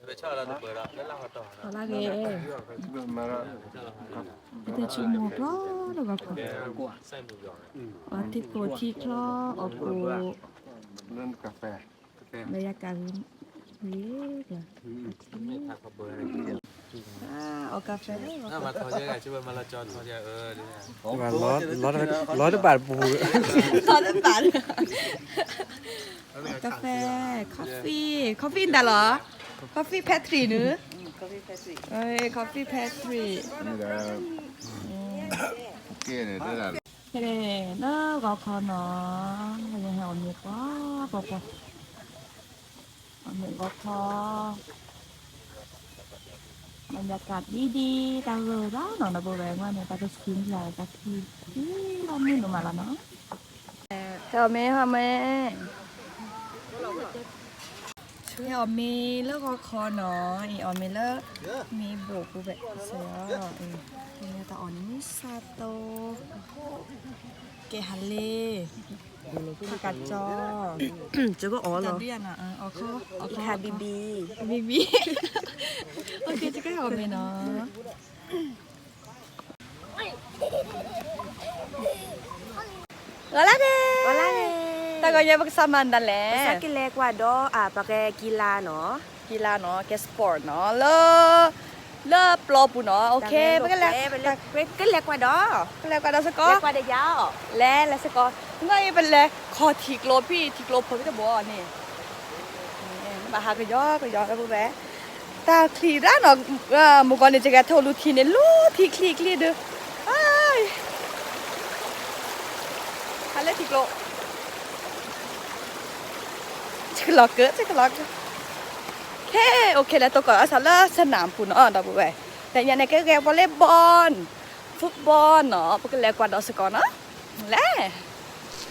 လၢဂ့ၤ, ပတဆိကမိၣ်ကျီတဂီၤခီ, အီထံကိးထံချီ, အီၣ်ကိး, လၢယကးဂ့ၤ, အီၣ်ကါဖဲ, လီၤတဘၣ်တပူၤ, လီၤတဘၣ်, ကါဖဲ, coffee, coffee နတၢ်လီၤ, coffee factory နု, coffee factory, လၢဂီၤခီနီၤ, ဟဲအီၣ်မ့ၤပှၤပှၤပှၤ, အီၣ်မ့ၤဂီၤခီ, ဘၣ်ယကးဒ်ဒ်, တၢ်ဂိၢ်ဘၣ်နီၤ ဒီပုၢ်ဝဲၢ်, ဝဲန့ၣ် တၢ်ကဆံးလီၤ တၢ်ခံး, ခံးလီၤမုာ်ဒိၣ်မးလီၤနီၤ, ဟဲအီၣ်မ့ၤ ဟဲအီၣ်မ့ၤ, ဟဲအီၣ်မ့ၤလၢဂီၤခီနီၤ, အံၤအီၣ်မ့ၤလၢ, မ့ၢ်ဘိၣ်ပူၤဖဲ, တၢ်အီၣ်န့ၣ်မ့ၢ်စးတိ, ကဲဟးလ့, ခါကၢ်ကၠီ, တၢ်ဒုးယၤနီၤ, အီၣ်ခီ, အီၣ်ခီ, ဘံဘံ, ဘံဘံ, ကဲအီၣ်မ့ၤနီၤ ဂီၤလၢဂ့ၤ, ဂီၤလၢဂ့ၤ, တၢ်ဂီၤညါပကစၢ်မၤဒ်လဲၣ်, ပကလဲၤကွၢ်ဒီး ပကဲကံလါနီၤ, ကံလါနီၤ, ကဲ sport နီၤ, လၢ, လၢပျီပူၤနီၤ, ပကလဲၤ, ပကလဲၤကွၢ်ဒီး, ပကလဲၤကွၢ်ဒီးစ့ၢ်ကီး, လဲၤ, လဲၤစ့ၢ်ကီး, နအံၤပလဲၤခီၣ်ထံကျိဖံ, ထံကျိဖိဖံတဘိန့ၣ် ဘၣ်ဟးကယီကယီလၢပဝဲ, တၢ်ချံးရၣ်နီၤ, မုၢ်ကီၢ်န့ၣ် ယကဲထိၣ်လူၤထံန့ၣ် လူၤထံချံချံဒုး, ဟးလၢထံကျိ, ဆကလီၤကၢ, ဆကလီၤကၢ, ခဲ, အိၣ်ခဲလၢာ်တိၢ်ကီၢ်အစးလၢစနၢၣ်ပူၤနီၤ ဒီပုၢ်ဝဲၢ်, တညါန့ၣ်ကဂဲၤ volleyball, football နီၤ, ပကလဲၤကွၢ်ဒီးစ့ၢ်ကီးနီၤ, လဲၤ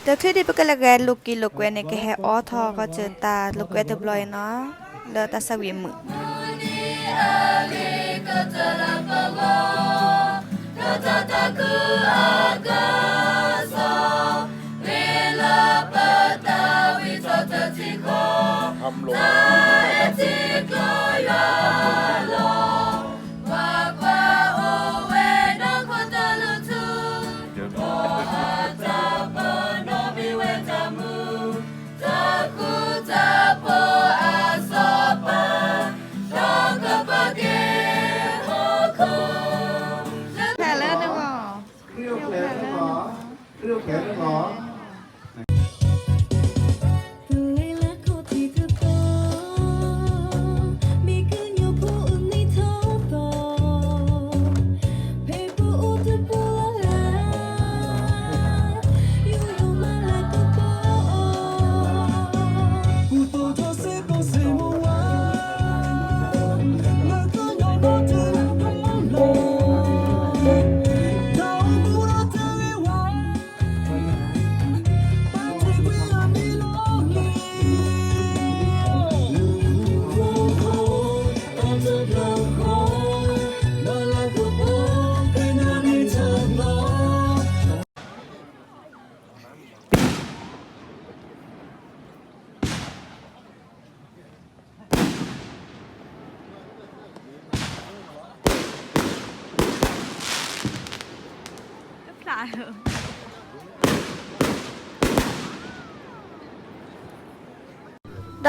တချုးဒံးပကလဲၤဂဲၤလိာ်က့ၤလိာ်ကွဲန့ၣ် ကဟဲအိးထီၣ်ဃီစၢၤတၢ်လိာ်ကွဲတဘျီအံၤနီၤ, လၢတၢ်ဆၢဝံၤအမုာ် ဒ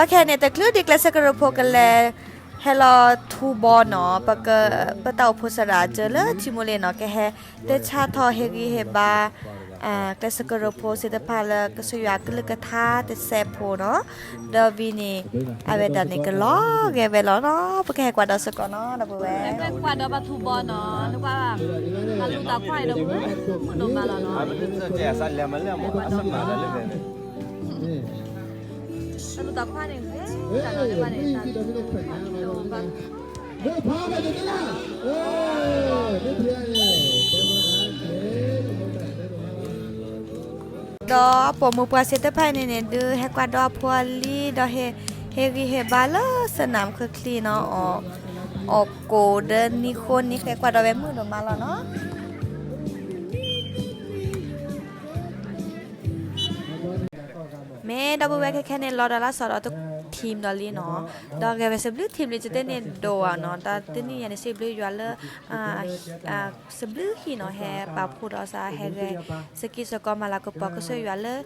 ီးခဲအံၤန့ၣ် တချုးဒံးကျဲးစၢးကရၢဖိကလဲၤ ဟဲလီၤထူဘီနီၤ, ပက, ပတၢ်အိၣ်ဖှိၣ်သရၣ်အစၢၤလၢထံမူလ့ၤနီၤ, ကဟဲတဲဆါထီၣ်ဟ့ၣ်ဂံၢ်ဟ့ၣ်ဘါ ကျဲးစၢးကရၢဖိသ့ၣ်တဖၣ်လၢကစၢ်ယွၤအကလုၢ်ကထါတစဲးဖိနီၤ, ဒီးဝံၤန့ၣ် အဝဲဒၣ်န့ၣ်ကလီၤဂာ်ဝဲလီၤနီၤ, ပကဟဲကွၢ်ဒီးစ့ၢ်ကီးနီၤ ဒီပုၢ်ဝဲၢ်, ကွၢ်ဒီးပှၤထူဘီနီၤ, တၢ်လူၢ်တၢ်ခွါအံၤဒီး မုာ်ဒိၣ်မးလီၤနီၤ, တၢ်လူၢ်တၢ်ခွါန့ၣ် တၢ်လီၤဘၣ် ဒီးအပိာ်မုၣ်ပှၤသ့ၣ်တဖၣ်န့ၣ်န့ၣ် ဒုးဟဲကွၢ်ဒီးအဖိအလံၤ ဒီးဟ့ၣ်ဂံၢ်ဟ့ၣ်ဘါလၢစနၣ်မုၢ်ချံနီၤ, အီၣ်ကိၣ်ဒီးနံၤဃိနံၤဃဲ ကွၢ်ဒီးဝဲမုာ်ဒိၣ်မးလီၤနီၤ. မ့ၢ်ဒီပုၢ်ဝဲၢ်ခဲခဲန့ၣ် လီၤဒီးလၢစီၤဒီး team ဒီးလံနီၤ, ဒီးဂဲၤဝဲစံးဘျုး team လံ ကသ့ၣ်န့ၣ်ဒိးအီၤနီၤ, တၢ်တနံၣ်ညါန့ၣ် စံးဘျုးယွၤလၢ စံးဘျုးဟံၣ်နီၤ ဟဲပာ်ဖှိၣ်ဒီးစး ဟဲဂဲၤစကံစကီး မၤလၤကပီၤကစၢ်ယွၤလၢ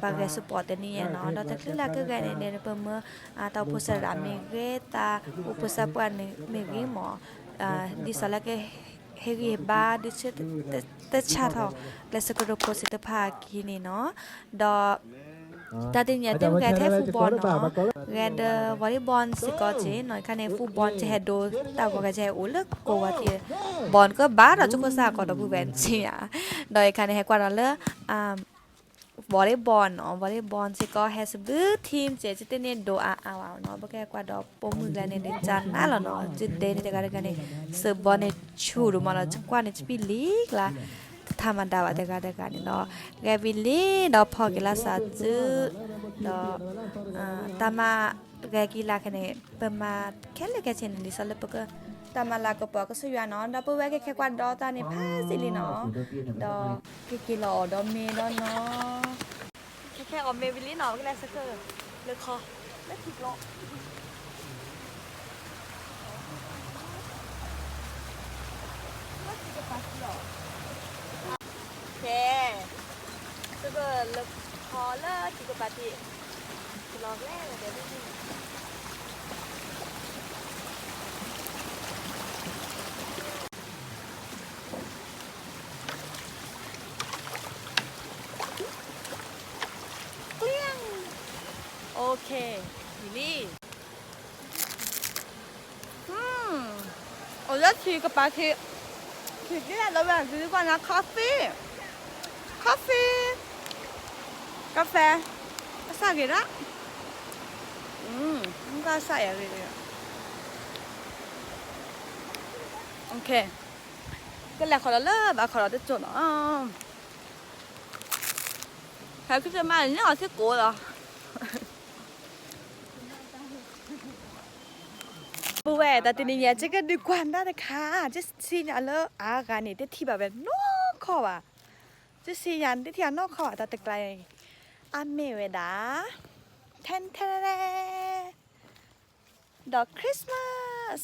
ပှၤဂဲၤ support တနံၣ်ညါနီၤ, ဒီးတချုးလၢကဂဲၤန့ၣ်န့ၣ် ပမၢ တၢ်အိၣ်ဖှိၣ်သရၣ်မ့ၢ်ဂ့ၤ တၢ်အိၣ်ဖှိၣ်သးပှၢ်န့ၣ်မ့ၢ်ဂ့ၤမး, ဒ်သိးလၢက ဟ့ၣ်ဂံၢ်ဟ့ၣ်ဘါ ဒုးဆၢ တဆၣ်ထီၣ် ကျဲစကရူးဖိစံးတဖၣ်အခံန့ၣ်နီၤ, ဒီး တၢ်တနံၣ်ညါ တမ့ၢ်ဂဲၤထဲ football နီၤ, ဂဲၤဒီး volleyball စ့ၢ်ကီးက့နီၤ, အခါန့ၣ် football ကဟဲဒိတၢ်ဂီၤ ကဟဲအိၣ်လၢကိးဝဲက့ ball ကဘၣ်ဒီး ကခိၣ်စၢ်ကီးဒီပုၢ်ဝဲၢ်ဆ့ၣ်ညါ, ဒီးအခါန့ၣ်ဟဲကွၢ်ဒီးလၢ volleyball နီၤ, volleyball စ့ၢ်ကီး ဟဲစံးဘျုး team ကသ့ၣ်န့ၣ်ဒိးအါအါဝဲနီၤ, ပကဟဲကွၢ်ဒီးပိာ်မုၣ်ကျါန့ၣ် ဒုးကနၣ်လီၤနီၤ, ကဒဲန့ၣ်တဂၤတဂၤန့ၣ် စၢးဘီန့ၣ်ဆူၣ်ဒိၣ်မးဒီး ကွၢ်န့ၣ် စပံးလံကျါ တထါမၤဒါဘၣ်တဂၤတဂၤန့ၣ်ဒီး ဂဲၤဝံၤလံဒီး ဖီက့ၤလၢစးစု ဒီး တၢ်မၤ ဂဲၤကံလၤခဲန့ၣ် ပမၤခဲလၢာ်ခဲဆ့န့ၣ် ဒ်သိးလၢပက တၢ်မၤလၤကပီၤကစၢ်ယွၤနီၤ, ဒီးပဝဲကဟဲကွၢ်ဒီးတၢ်န့ၣ် ဖးစ့ၢ်လံနီၤ, ဒီးကက့ၤလီၤအီၣ်ဒီးမ့ၤဒီးနီၤ, ခဲခဲအီၣ်မ့ၤဝံၤလံနီၤ, ပကလဲၤဆၢထၢၣ် လၢခီ လၢထံကျိ ကဲ သုကလၢခီလၢထံကပၤထံး ကလီၤကျဲဝဲဒၣ် OK လံ အိၣ်လၢထံကပၤထံး ထံးကျဲလီၤဝဲ သုကွၢ်နၤ coffee coffee ကါဖဲ အစၢ်ဂ့ၤဒၣ် ကါစၢ်ယၤဂ့ၤဂ့ၤ OK ကလဲၤခီဒီးလၢဘၣ်ခီဒီးတစိၢ်နီၤ ဟဲ Christmas န့ၣ် အီၤသ့ကိးလီၤ ပုၢ်ဝဲၢ် တၢ်တနံၤညါ ယကဒုးကွၢ်နၢ်တခါ ယစံးညါလၢအါဂၤန့ၣ် တထံၣ်ဘၣ်ဝဲနီတခီဘၣ် ယစံးညါန့ၣ် တထံၣ်ဘၣ်နီတခီဘၣ် တၢ်တကျါအံၤ အါမ့ၢ်ဝဲဒၣ် ထဲထဲထဲ ဒီး Christmas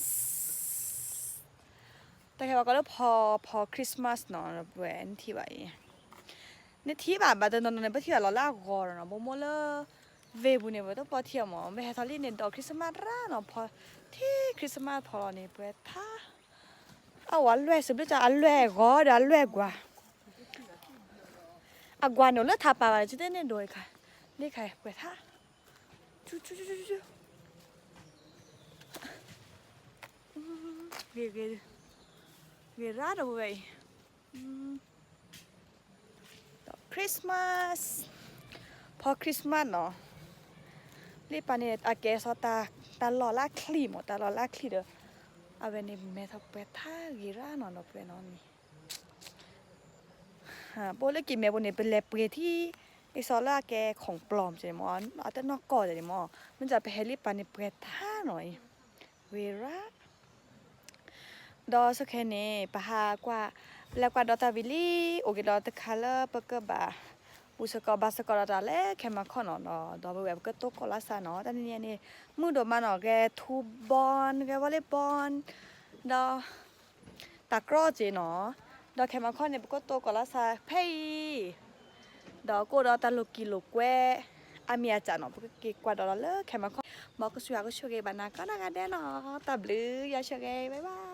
တၢ်ကဲဘၣ်ကီးလၢဖီ ဖီ Christmas နီၤ ပဝဲနထံၣ်ဘၣ်အံၤ နထံၣ်ဘၣ် ဘၣ်တနီၤနီၤန့ၣ် ပထံၣ်ဘၣ်လီၤလၢအဂီၤဒီးနီၤ ပမိၢ်လၢ ဝ့ၢ်ပူၤန့ၣ် ပတပီထံၣ်အီၤမး ပဟဲထီၣ်လံန့ၣ် ဒီး Christmas ရၣ်နီၤ ဖီ ထံ Christmas ဖီလီၤန့ၣ် ပှဲၤထါ အဝဲလွဲၢ်စံးဘျုးက အလွဲၢ်ဂီၤဒီးအလွဲၢ်ကွၢ် အကွၢ်န့ၣ်လၢထးပာ်ဘၣ်န့ၣ် ကသ့ၣ်န့ၣ်ဒိးခါ လ့ခါပှဲၤထါ ဆူဆူဆူဆူ ဂ့ၤဂ့ၤ ဂ့ၤရၣ်ဒီးဝဲအံၤ ဒီး Christmas ဖီ Christmas နီၤ လ့ပာ်န့ၣ် အကဲစီတၢ်လီၢ်လၢချံမး တၢ်လီၢ်လၢချံဒီး အဝဲန့ၣ်မဲထီၣ်ပှဲၤထါဂ့ၤရၣ်နီၤဒီးပှဲၤနီၤန့ၣ် ပအိၣ်လၢက့ၤမဲာ်ပူၤန့ၣ် ပလဲၤပှ့ၤထံ အစီလၢအကဲ ခုံပျီမး အတနီၢ်ကီၢ်န့ၣ်မး မ့ၢ်ပဟဲလံပာ်န့ၣ်ပှဲၤထါနီၤအံၤ ဂ့ၤရၣ် ဒီးဆိခဲန့ၣ် ပဟးကွၢ် လဲၤကွၢ်ဒီးတၢ်ဝံၤလံ အိၣ်က့ၤဒီးတခါလၢပကဘၣ် ဘူၣ်စ့ၢ်ကီးဘါစ့ၢ်ကီးဒီးတၢ်လၢခဲမၤခီနီၤ ဒီးပဝဲပကတိၢ်ကီၢ်လၢစးနီၤ တနံၤညါန့ၣ် မုာ်ဒိၣ်မးနီၤ ဂဲၤထူဘီ ဂဲၤ volleyball ဒီး တၢ်ကြီက့နီၤ ဒီးခဲမၤခီန့ၣ် ပကတိၢ်ကီၢ်လၢစးဖဲအံၤ ဒီးကအိၣ်ဒီးတၢ်လိာ်ကံၤလိာ်ကွဲ အမံၤအစးနီၤ ပကက့ၤကွၢ်ဒီးလၢခဲမၤခီ မ်ကစၢ်ယွၤကဆိၣ်ဂ့ၤဘၣ်နၤကိးဂၤဒဲးနီၤ တၢ်ဘျုးယွၤဆိၣ်ဂ့ၤ bye bye